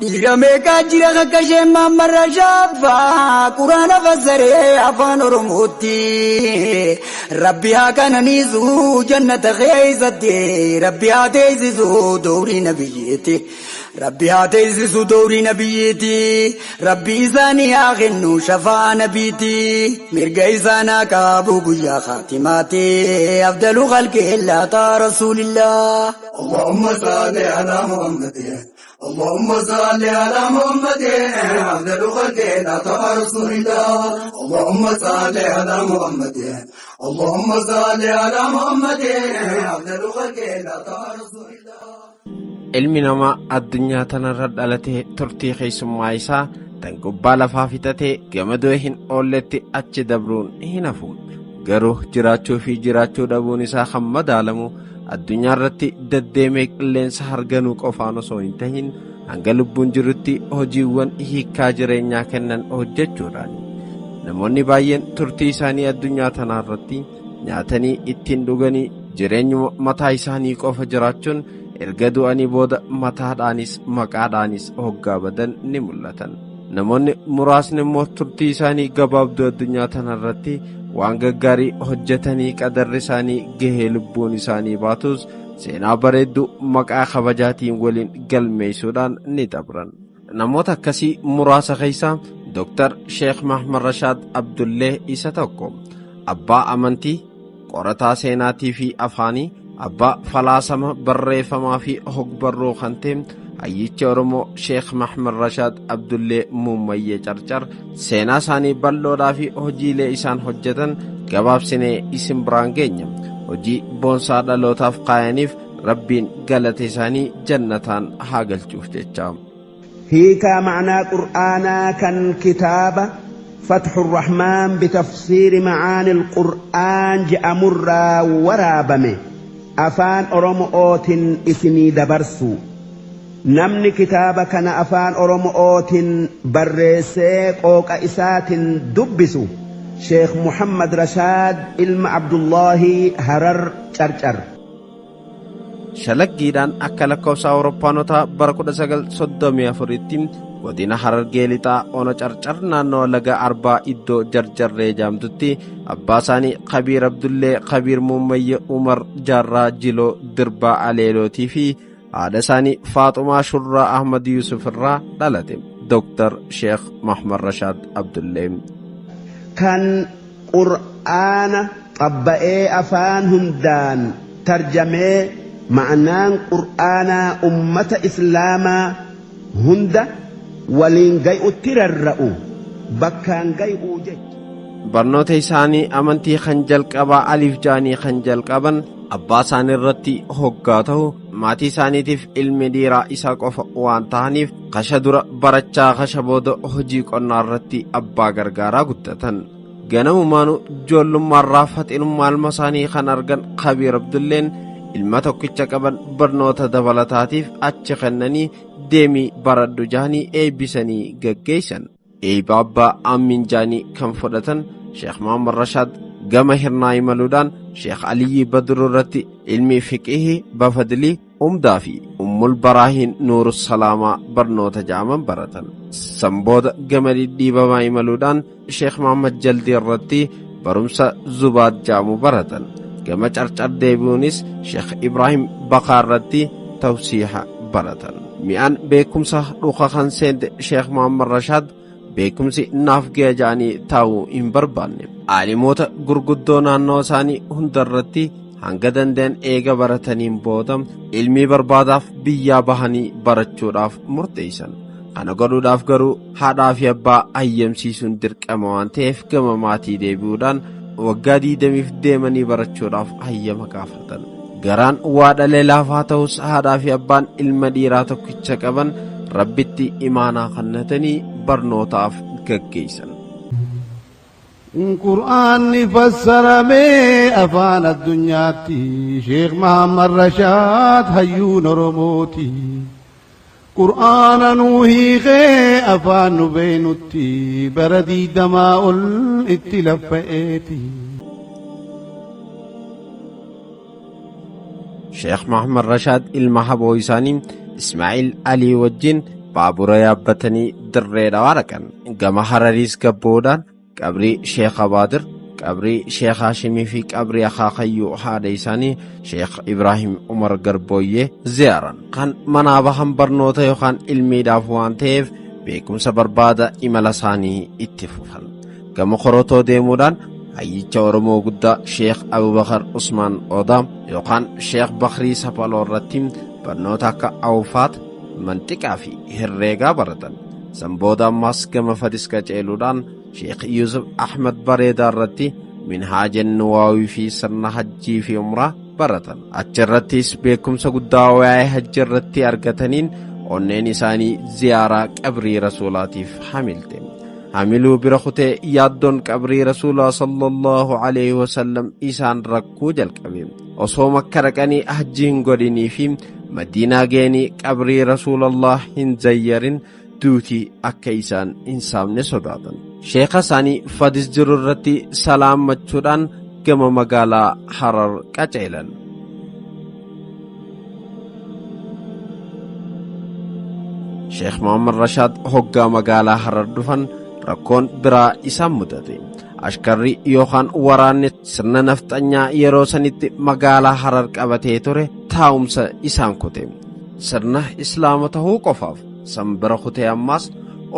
Dhiira meeqaa jira akka isheen maammarra shaaffaa quraana fassaree afaan Oromootti. Rabbi haa kananiisu jannata keessatti Rabbi haa teessisu doorii nabiyyeetti. Rabbi haa teessisu doorii nabiyyeetti. Rabbi isaanii haa kennu shafaa nabiitti. Mirga isaan haa qabu guyyaa khaatimaatti. Afdalu khalqi laataa rasuulillah. اللهم صل على محمد اللهم صل على محمد أفضل خلق الله رسول الله اللهم صل على محمد اللهم صل على محمد أفضل خلق الله رسول الله. Ilmi namaa addunyaa tanarra dhalatee turtii keessummaa isaa tan gubbaa lafaa fixatee gama du'e hin oolletti achi dabruun hin hafu. Garuu jiraachuu fi jiraachuu dhabuun isaa kan madaalamu addunyaa irratti deddeemee qilleensa harganuu qofaan osoo hin tahin hanga lubbuun jirutti hojiiwwan hiikkaa jireenyaa kennan hojjechuudhaan. Namoonni baay'een turtii isaanii addunyaa tanaa irratti nyaatanii ittiin dhuganii jireenyuma mataa isaanii qofa jiraachuun erga du'anii booda mataadhaanis maqaadhaanis hoggaa badan ni mul'atan. Namoonni muraasni immoo turtii isaanii gabaabduu addunyaa tana irratti waan gaggaarii hojjetanii qadarri isaanii gahee lubbuun isaanii baatus seenaa bareedduu maqaa kabajaatiin waliin galmeessuudhaan ni dabran. Namoota akkasii muraasa keessaa Dr. Sheekh Mahmad Rashaad Abdullee isa tokko. Abbaa amantii, qorataa seenaatii fi afaanii, abbaa falaasama barreeffamaa fi hogbarruu kan ta'e hayyicha Oromoo Sheekh Mahmad Rashaad Abdullee Muummayyee Carcar seenaa isaanii bal'oodhaa fi hojiilee isaan hojjetan gabaabsinee isin biraan geenya. Hojii boonsaa dhalootaaf kaayaniif Rabbiin galata isaanii jannataan haa galchuuf jecha. Hiikaa ma'naa Qur'aanaa kan kitaaba Fatxu Rahmaan bitafsiiri ma'aanil Qur'aan je'amurraa waraabame afaan Oromo'ootin isinii dabarsu. Namni kitaaba kana afaan Oromo'ootin barreessee qooqa isaatin dubbisu Sheekh Muhammad Rashaad ilma Abdullaahii Harar Carcar. Shalaggiidhaan akka lakkoofsa Awurooppaanotaa bara 1934tti godina Harargee Lixaa Ona Carcar naannoo Laga Arbaa iddoo Jarjarree jaamtutti abbaa isaanii Kabiir Abdullee Kabiir Muummayye Umar Jaarraa Jiloo Dirbaa Aleelootii fi haadha isaanii Faaxumaa Shurraa Ahmad Yuusuf irraa dhalate Dr. Sheekh Mahmad Rashaad Abdullee. Kan Qur'aana xabba'ee afaan hundaan tarjamee ma'naan qur'aanaa ummata islaamaa hunda waliin gay'utti rarra'u bakkaan gay'uu jecha. Barnoota isaanii amantii kan jalqabaa aliif ja'anii kan jalqaban abbaa isaanii irratti hoggaa ta'u maatii isaaniitiif ilmi dhiiraa isa qofa waan ta'aniif kasha dura barachaa kasha booda hojii qonnaa irratti abbaa gargaaraa guddatan. Ganamumaanuu ijoollummaarraa faxinummaa ilma isaanii kan argan Kabiir Abdulleen ilma tokkicha qaban barnoota dabalataatiif achi kennanii deemii baradhu ja'anii eebbisanii gaggeessan. Eebba abbaa Aammin ja'anii kan fudhatan Sheekh Muhammad Rashaad gama hirnaa imaluudhaan Sheekh Aliyyii Badruu irratti ilmi fiqihii Bafadlii Umdaa fi Ummul Baraahiin Nuurussalaamaa barnoota ja'aman baratan. San booda gama dhidhiibamaa imaluudhaan Sheekh Muhammad Jaldii irratti barumsa Zubaad ja'amu baratan. Gama Carcar deebi'uunis Sheekh Ibraahim Bakaa irratti tawsiiha baratan. Mi'aan beekumsa dhuka kan seente Sheekh Muhammad Rashaad beekumsi naaf gaya ja'anii taa'uu hin barbaanne. Aalimoota gurguddoo naannoo isaanii hundarratti hanga danda'an eega barataniin booda ilmii barbaadaaf biyyaa bahanii barachuudhaaf murteessan. Kana godhuudhaaf garuu haadhaa fi abbaa hayyamsiisuun dirqama waan ta'eef gama maatii deebi'uudhaan waggaa 20f deemanii barachuudhaaf hayyama gaafatan. Garaan waa dhalee laafaa ta'us haadhaa fi abbaan ilma dhiiraa tokkicha qaban Rabbitti imaanaa kannatanii barnootaaf gaggeessan. Qur'aanni fassaramee afaan addunyaatti Sheekh Mahammad Rashaad hayyuun Oromooti. Qur'aana nuu hiikee afaan nu beeynutti bara 20 ol itti laffa'eeti. Sheekh Mahammad Rashaad ilma haboo isaanii Ismaa'il Alii wajjin Baabura yaabbatanii Dirree Dhawaa dhaqan. Gama Harariis gabboodhaan qabrii Sheekh Abaadir, qabrii Sheekh Haashimii fi qabrii akaakayyuu haadha isaanii Sheekh Ibraahim Umar Garbooyyee ziyaaran. Kan manaa bahan barnoota yookaan ilmiidhaaf waan ta'eef beekumsa barbaada imala isaanii itti fufan. Gama Korotoo deemuudhaan hayyicha Oromoo guddaa Sheekh Abubakar Usmaan Odaa yookaan Sheekh Bakrii Saphaloo irratti barnoota akka Awfaat, Manxiqaa fi Herreegaa baratan. San booda ammaas gama Fadis qaceeluudhaan Sheekh Yuusuf Ahmad Bareedaa irratti Minhaaja Nuwaawii fi sirna Hajjii fi Umraa baratan. Achirrattis beekumsa guddaa waa'ee Hajji irratti argataniin onneen isaanii ziyaaraa qabrii Rasuulaatiif hamilte. Hamiluu bira kutee yaaddoon qabrii Rasuulaa sallallahu alaihi wasallam isaan rakkuu jalqabe. Osoo Makka dhaqanii hajji hin godhinii fi Madiinaa ga'anii qabrii Rasuulallah hin zayyarin duuti akka isaan hin saamne sodaatan. Sheekha isaanii Fadis jiru irratti salaammachuudhaan gama magaalaa Harar qaceelan. Sheekh Muhammad Rashaad hoggaa magaalaa Harar dhufan rakkoon biraa isaan mudate. Ashkarri yookaan waraanni sirna nafxanyaa yeroo sanitti magaalaa Harar qabatee ture taa'umsa isaan kute. Sirna Islaama tahuu qofaaf san bira kutee ammaas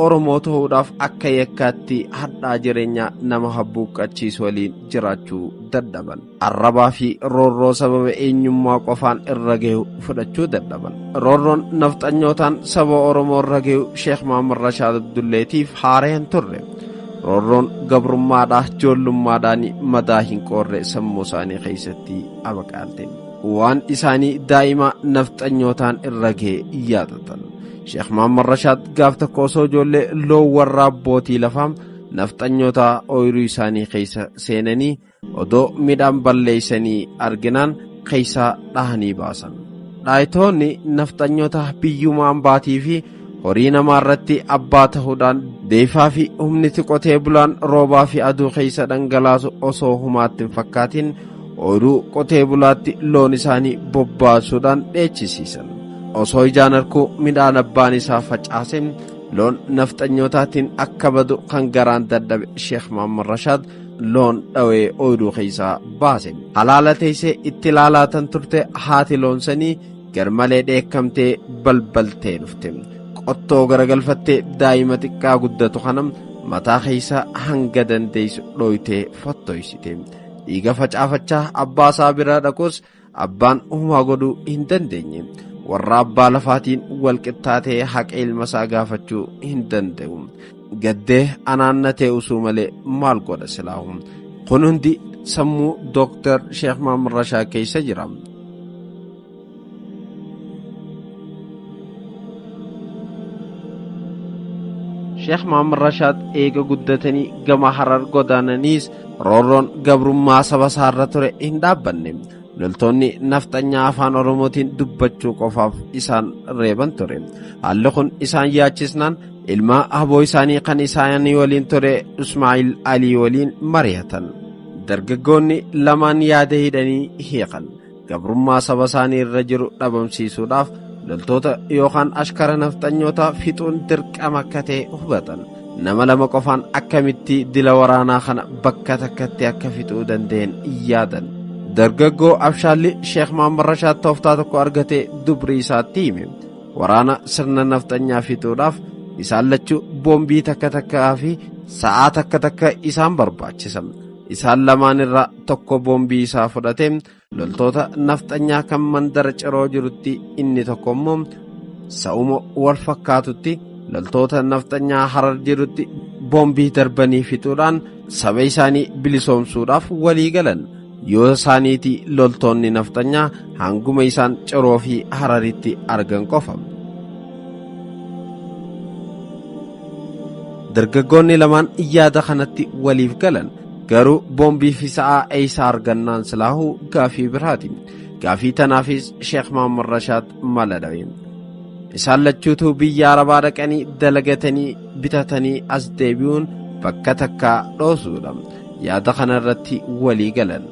Oromoo tahuudhaaf akka yakkaatti hadhaa jireenyaa nama habbuuqqachiisu waliin jiraachuu dadhaban. Arrabaa fi roorroo sababa eenyummaa qofaan irra gahu fudhachuu dadhaban. Roorroon nafxanyootaan saba Oromoo irra gahu Sheekh Muhammad Rashaad Abdulleetiif haaraya hin turre. Roorroon gabrummaadhaa joollummaadhaan madaa hin qoorre sammuu isaanii keessatti abaqaalte. Waan isaanii daa'ima nafxanyootaan irra gahe yaadatan. Sheekh Muhammad Rashaad gaaf tokko osoo ijoollee loon warra abbootii lafaa nafxanyoota ooyiruu isaanii keessa seenanii odoo midhaan balleeysanii arginaan keeysaa dhahanii baasan. Dhaaytoonni nafxanyoota biyyuma ambaatii fi horii namaa irratti abbaa tahuudhaan deeyfaa fi humniti qotee bulaan roobaa fi aduu keeysa dhangalaasu osoo humaatti hin fakkaatin ooyruu qotee bulaatti loon isaanii bobbaasuudhaan dheechisiisan. Osoo ijaan arkuu midhaan abbaan isaa facaase loon nafxanyootaatiin akka badu kan garaan dadhabe Sheekh Muhammad Rashaad loon dhawee ooyruu keessaa baase. Halaala teessee itti ilaalaa tan turte haati loon sanii garmalee dheekkamtee balbaltee dhufte. Qottoo garagalfattee daa'ima xiqqaa guddatu kana mataa keessa hanga dandeessu dhooytee fottoysite. Dhiiga facaafachaa abbaa isaa bira dhaqus abbaan humaa godhuu hin dandeenye. Warra abbaa lafaatiin wal qixxaatee haqa ilma isaa gaafachuu hin danda'u. Gaddee anaannatee usuu malee maal godha silaahu. Kun hundi sammuu Dooktar Sheekh Mahammad Rashaa keessa jira. Sheekh Mahammad Rashaad eega guddatanii gama Harar godaananiis roorroon gabrummaa saba isaarra ture hin dhaabbanne. Loltoonni nafxanyaa afaan Oromootiin dubbachuu qofaaf isaan reeban ture. Haalli kun isaan yaachisnaan ilma haboo isaanii kan isaanii waliin ture Ismaa'il Alii waliin mari'atan. Dargaggoonni lamaan yaada hidhanii hiikan. Gabrummaa saba isaanii irra jiru dhabamsiisuudhaaf loltoota yookaan ashkara nafxanyootaa fixuun dirqama akka ta'e hubatan. Nama lama qofaan akkamitti dila waraanaa kana bakka takkatti akka fixuu danda'an yaadan. Dargaggoo Abshaalli Sheekh Mahammad Rashaad tooftaa tokko argatee dubrii isaatti hime. Waraana sirna nafxanyaa fixuudhaaf isaan lachuu boombii takka takkaa fi sa'aa takka takka isaan barbaachisa. Isaan lamaan irraa tokko boombii isaa fudhate loltoota nafxanyaa kan mandara Ciroo jirutti inni tokko immoo sa'uma wal fakkaatutti loltoota nafxanyaa Harar jirutti boombii darbanii fixuudhaan saba isaanii bilisoomsuudhaaf walii galan. Yoo isaaniiti loltoonni nafxanyaa hanguma isaan Ciroo fi Hararitti argan qofa. Dargaggoonni lamaan yaada kanatti waliif galan. Garuu boombii fi sa'aa eeysaa argannaan silaahuu gaafii biraati. Gaafii tanaafis Sheekh Mahammad Rashaad mala dhabe. Isaan lachuutuu biyya Arabaa dhaqanii dalagatanii bitatanii as deebi'uun bakka takkaa dhoosuudha. Yaada kana irratti walii galan.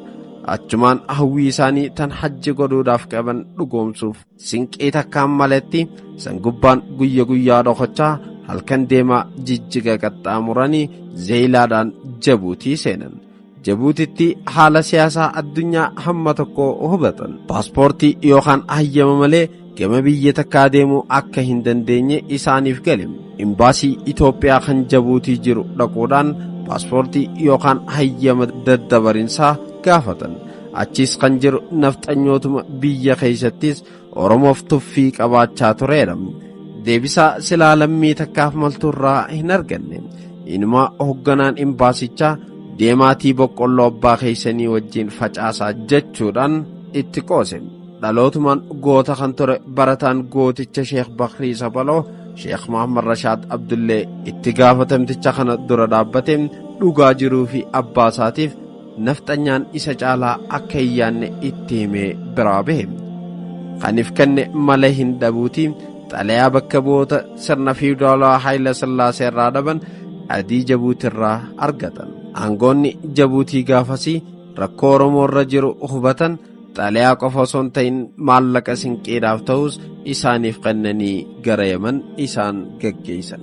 Achumaan hawwii isaanii tan hajji godhuudhaaf qaban dhugoomsuuf sinqii takkaan maletti sangubbaan guyya guyyaa dhokachaa halkan deemaa Jijjiga qaxxaamuranii Zeeyilaadhaan Jabuutii seenan. Jabuutitti haala siyaasaa addunyaa hamma tokko hubatan. Paaspoortii yookaan hayyama malee gama biyya takkaa deemuu akka hin dandeenye isaaniif gale. Imbaasii Itoophiyaa kan Jabuutii jiru dhaquudhaan paaspoortii yookaan hayyama daddabarinsaa gaafatan. Achis kan jiru nafxanyootuma biyya keessattis Oromoof tuffii qabaachaa tureera. Deebisaa silaa lammii takkaaf malturraa hin arganne. Inumaa hogganaan imbaasichaa deemaatii boqqolloo abbaa keessanii wajjin facaasaa jechuudhaan itti qoose. Dhalootumaan goota kan ture barataan gooticha Sheekh Bakrii Sabaloo Sheekh Muhammad Rashaad Abdullee itti gaafatamticha kana dura dhaabbate dhugaa jiruu fi abbaa isaatiif nafxanyaan isa caalaa akka hin yaanne itti himee biraa bahe. Kaniif kenne mala hin dhabuuti xalayaa bakka bu'oota sirna fiwdaalawaa Haayila Sillaasee irraa dhaban adii Jabuutirraa argatan. Aangoonni Jabuutii gaafasii rakkoo Oromoo irra jiru hubatan xalayaa qofa osoo hin ta'in maallaqa sinqiidhaaf ta'us isaaniif kennanii gara Yaman isaan gaggeessan.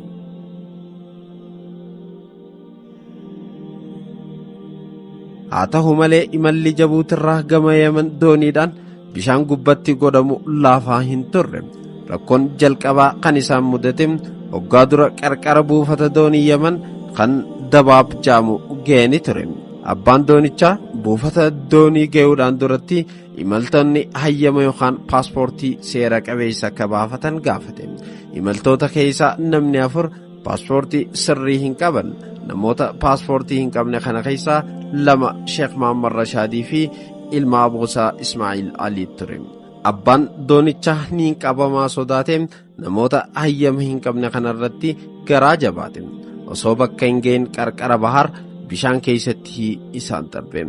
Haa ta'u malee imalli Jabuutirraa gama Yaman dooniidhaan bishaan gubbatti godhamu laafaa hin turre. Rakkoon jalqabaa kan isaan mudate hoggaa dura qarqara buufata doonii Yaman kan Dabaab jaamu ga'anii ture. Abbaan doonichaa buufata doonii ga'uudhaan duratti imaltoonni hayyama yookaan paaspoortii seera qabeessa akka baafatan gaafate. Imaltoota keessaa namni 4 paaspoortii sirrii hin qaban. Namoota paaspoortii hin qabne kana keessaa 2 Sheekh Muhammad Rashaadii fi ilma Abuusaa Ismaa'il Alii ture. Abbaan doonichaa niin qabamaa sodaate namoota hayyama hin qabne kanarratti garaa jabaate. Osoo bakka hin ga'in qarqara bahar bishaan keessatti isaan darbe.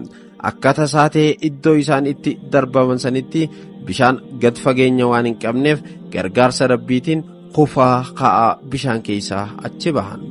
Akka tasaa ta'e iddoo isaan itti darbaman sanitti bishaan gad fageenya waan hin qabneef gargaarsa Rabbiitiin kufaa ka'aa bishaan keessaa achi bahan.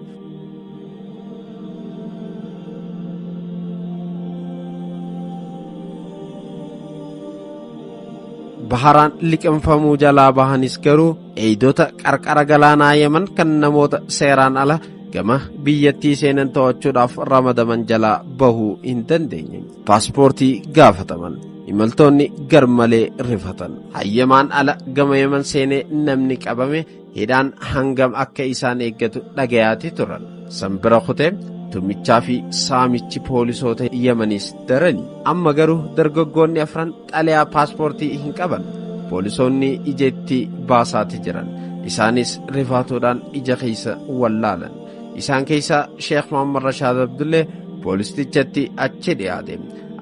Baharaan liqimfamuu jalaa bahanis garuu eeydota qarqara galaanaa Yaman kan namoota seeraan ala gama biyyattii seenan to'achuudhaaf ramadaman jalaa bahuu hin dandeenye. Paaspoortii gaafataman. Imaltoonni garmalee rifatan. Hayyamaan ala gama Yaman seenee namni qabame hidhaan hangam akka isaan eeggatu dhagayaati turan. San bira kutee tumichaa fi saamichi poolisoota Yamaniis darani. Amma garuu dargaggoonni afran xalayaa paaspoortii hin qaban. Poolisoonni ija itti baasaati jiran. Isaanis rifaatuudhaan ija keessa wallaalan. Isaan keessaa Sheekh Muhammad Rashaad Abdullee poolistichatti achi dhiyaate.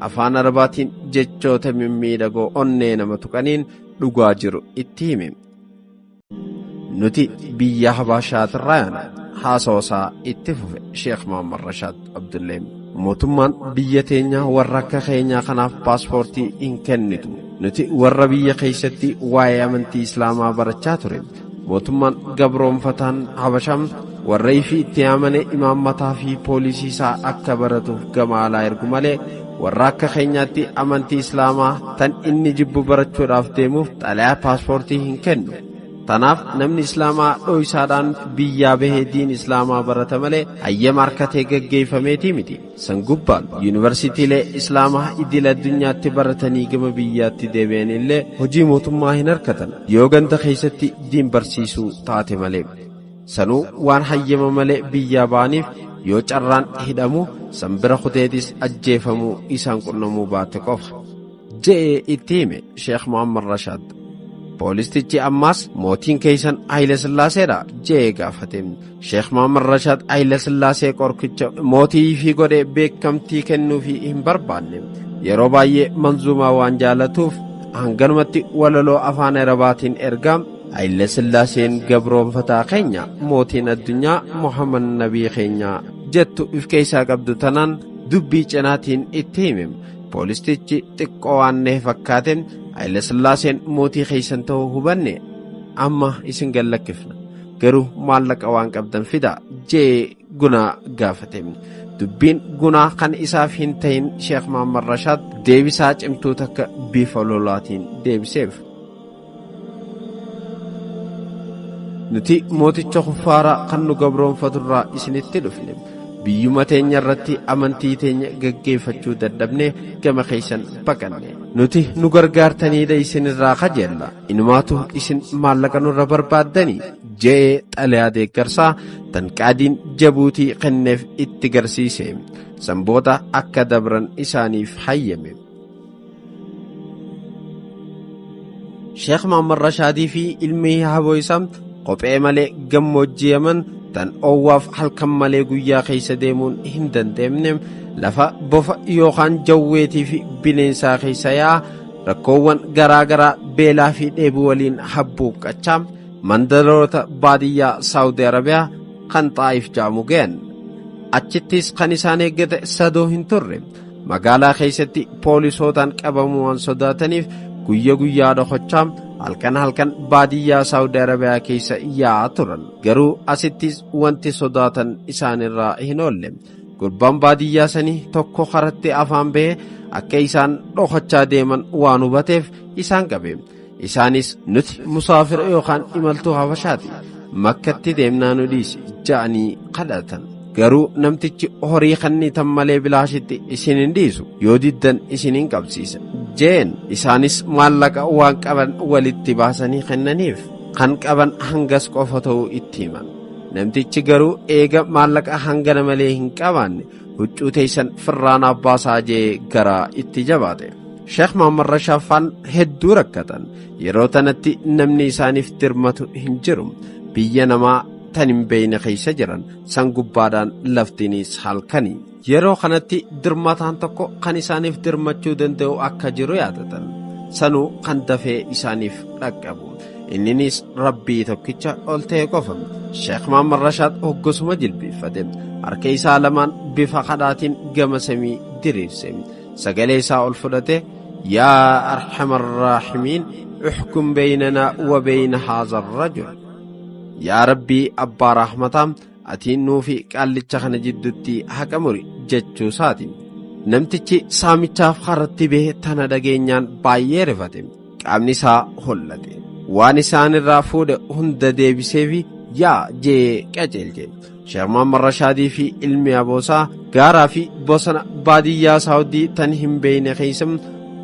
Afaan Arabaatiin jechoota mimmiidhagoo onnee nama tuqaniin dhugaa jiru itti hime. Nuti biyya Habashaatirraa yaana. Haasawa isaa itti fufe Sheekh Muhammad Rashaad Abdullee. Mootummaan biyya teenyaa warra akka keenyaa kanaaf paaspoortii hin kennitu. Nuti warra biyya keessatti waa'ee amantii Islaamaa barachaa ture. Mootummaan gabroonfataan Habashaa warra ifii itti amane imaammataa fi poolisii isaa akka baratuuf gama alaa ergu malee warra akka keenyaatti amantii Islaamaa tan inni jibbu barachuudhaaf deemuuf xalayaa paaspoortii hin kennu. Tanaaf namni Islaamaa dhoysaadhaan biyyaa bahee diin Islaamaa barata malee hayyama harkatee gaggeeffameetii miti. San gubbaan yuunivarsiitiilee Islaamaa idil addunyaatti baratanii gama biyyaatti deebi'an illee hojii mootummaa hin harkatan yoo ganda keessatti diin barsiisuu taate malee. Sanuu waan hayyama malee biyyaa ba'aniif yoo carraan hidhamu san bira kuteetis ajjeefamuu isaan qunnamuu baate qofa. Je'ee itti hime Sheekh Muhammad Rashaad. Poolistichi ammaas mootiin keessan Haayile Sillaaseedha je'ee gaafate. Sheekh Muhammad Rashaad Haayile Sillaasee qorkicha mootii fi godhee beekamtii kennuufii hin barbaanne. Yeroo baay'ee manzuumaa waan jaalatuuf hanganumatti walaloo afaan Arabaatiin ergaa Haayile Sillaaseen gabroonfataa keenya mootiin addunyaa Muhammad Nabii keenya jettu if keessaa qabdu tanaan dubbii cinaatiin itti hime. Poolistichi xiqqoo waan nahe fakkaate Haayile Sillaaseen mootii keessan ta'uu hubanne amma isin gallakkifna. Garuu maallaqa waan qabdan fida jee gunaa gaafate. Dubbiin gunaa kan isaaf hin tahin Sheekh Muhammad Rashaad deebisaa cimtuu takka bifa lolaatiin deebiseef. Nuti mooticha kuffaaraa kan nu gabroonfaturraa isinitti dhufne. Biyyuma teenya irratti amantii teenya gaggeeffachuu dadhabne gama keessan baqanne. Nuti nu gargaartaniidha isinirraa kajeella. Inumaatu isin maallaqa nurra barbaaddanii je'ee xalayaa deeggarsaa tan qaadiin Jabuutii kenneef itti garsiise. San booda akka dabran isaaniif hayyame. Sheekh Muhammad Rashaadii fi ilmi haboo isaa kophee malee gammoojjii Yaman tan oowwaaf halkan malee guyyaa keessa deemuun hin danda'amne lafa bofa yookaan jawweetii fi bineensaa keessa yaa'a rakkoowwan garaa garaa beelaa fi dheebuu waliin habbuuqqachaa mandaroota baadiyyaa Saawudi Arabiyaa kan Xaa'if jedhamu ga'an. Achittis kan isaan eeggate sadoo hin turre. Magaalaa keessatti poolisootaan qabamuu waan sodaataniif guyya guyyaa dhokochaa halkan halkan baadiyyaa Saawudi Arabiyaa keessa yaa'aa turan. Garuu asittis wanti sodaatan isaanirraa hin oolle. Gurbaan baadiyyaa sanii tokko karatti afaan bahee akka isaan dhokachaa deeman waan hubateef isaan qabe. Isaanis nuti musaafira yookaan imaltuu Habashaati. Makkatti deemnaa nu dhiisi ja'anii kadhatan. Garuu namtichi horii kennitan malee bilaashitti isin hin dhiisu, yoo diddan isin hin qabsiisa jeen. Isaanis maallaqa waan qaban walitti baasanii kennaniif. Kan qaban hangas qofa ta'uu itti himan. Namtichi garuu eega maallaqa hangana malee hin qabaanne huccuu teessan firraanaaf baasaa jee garaa itti jabaate. Sheekh Muhammad Rashaad hedduu rakkatan. Yeroo tanatti namni isaaniif dirmatu hin jiru. Biyya namaa tan hin beeyne keessa jiran san gubbaadhaan laftiinis halkani. Yeroo kanatti dirmataan tokko kan isaaniif dirmachuu danda'u akka jiru yaadatan. Sanuu kan dafee isaaniif dhaqqabu. Inninis Rabbii tokkicha ol ta'e qofa. Sheekh Muhammad Rashaad hoggasuma jilbiiffate. Harka isaa lamaan bifa kadhaatiin gama samii diriirse. Sagalee isaa ol fudhate, Yaa arhamar raahimiin, uxkum beeynanaa wa beeyna haazar rajul. Yaa Rabbii abbaa rahmataa, ati nuufi qaallicha kana jidduutti haqa muri jechuu isaati. Namtichi saamichaaf karatti bahe tana dhageenyaan baay'ee rifate. Qaamni isaa hollate. Waan isaan irraa fuudhe hunda deebiseefi yaa jee qajeelche. Sheekh Muhammad Rashaadii fi ilmi aboosaa gaaraa fi bosona baadiyyaa Saawudii tan hin beeyne keessa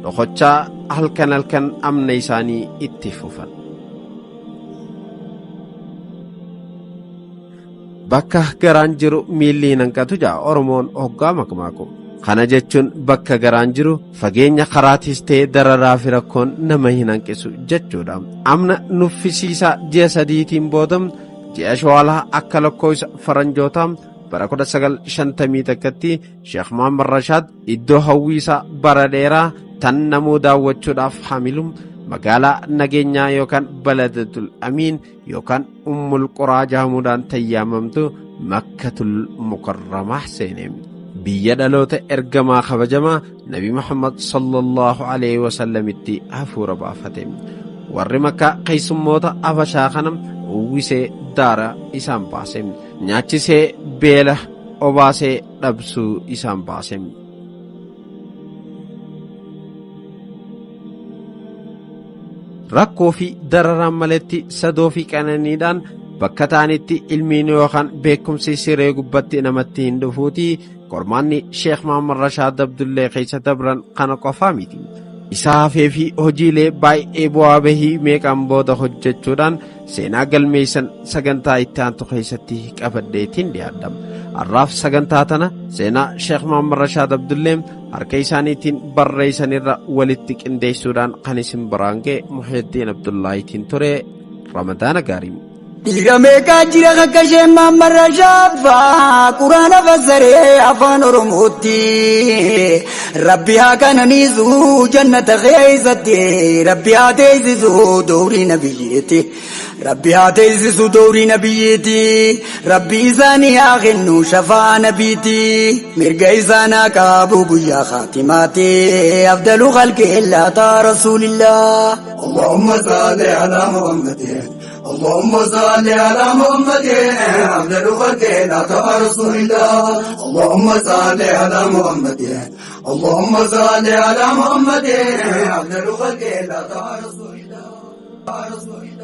dhokochaa halkan halkan amna isaanii itti fufan. Bakka garaan jiru miilli hin hanqatu ja'a Oromoon hoggaa makmaaku. Kana jechuun bakka garaan jiru fageenya karaatiis ta'e dararaa fi rakkoon nama hin hanqisu jechuudha. Amna nuffisiisaa ji'a sadiitiin booda ji'a Shawaalaa akka lakkoofsa faranjootaa bara 1951tti Sheekh Muhammad Rashaad iddoo hawwiisaa bara dheeraa tan namuu daawwachuudhaaf hamilu magaalaa nageenyaa yookaan Baladatul Amiin yookaan Ummul Quraa jedhamuudhaan tayyaamamtu Makkatul Mukarramaa seene. Biyya dhaloota ergamaa kabajamaa Nabi Muhammad sallallahu alaihi wasallamitti hafuura baafate. Warri Makkaa keessummoota Habashaa kana uwwisee daara isaan baase. Nyaachisee beela obaasee dhabsuu isaan baase. Rakkoo fi dararaan maletti sadoo fi qananiidhaan bakka ta'anitti ilmiin yookaan beekumsi siree gubbatti namatti hin dhufuuti. Qormaanni Sheekh Muhammad Rashaad Abdullee keessa dabran kana qofaa miti. Isa hafee fi hojiilee baay'ee bu'aa bahii meeqaan booda hojjechuudhaan seenaa galmeessan sagantaa itti aantu keessatti qabadheetiin dhiyaadha. Har'aaf sagantaa tana seenaa Sheekh Muhammad Rashaad Abdullee harka isaaniitiin barreessanirra walitti qindeessuudhaan kan isin biraan ga'e Muhyiddin Abdullaahitiin ture. Ramadaana gaarii. Dhiira meeqaa jira akka isheen Muhammad Rashaad faa Quraana fassaree afaan Oromootti. Rabbi haa qananiisu jannata keessatti, Rabbi haa teessisu doorii nabiyyiitti. Rabbi haa teessisu doorii nabiyyiitti. Rabbi isaanii haa kennu shafaa nabiitti. Mirga isaan haa qabu guyyaa khaatimaatti. Afdalu khalqi illaa taa rasuulillah. اللهم صل على محمد. اللهم صل على محمد أفضل خلقنا رسول الله اللهم صل على محمد اللهم صل على محمد أفضل خلقنا رسول الله.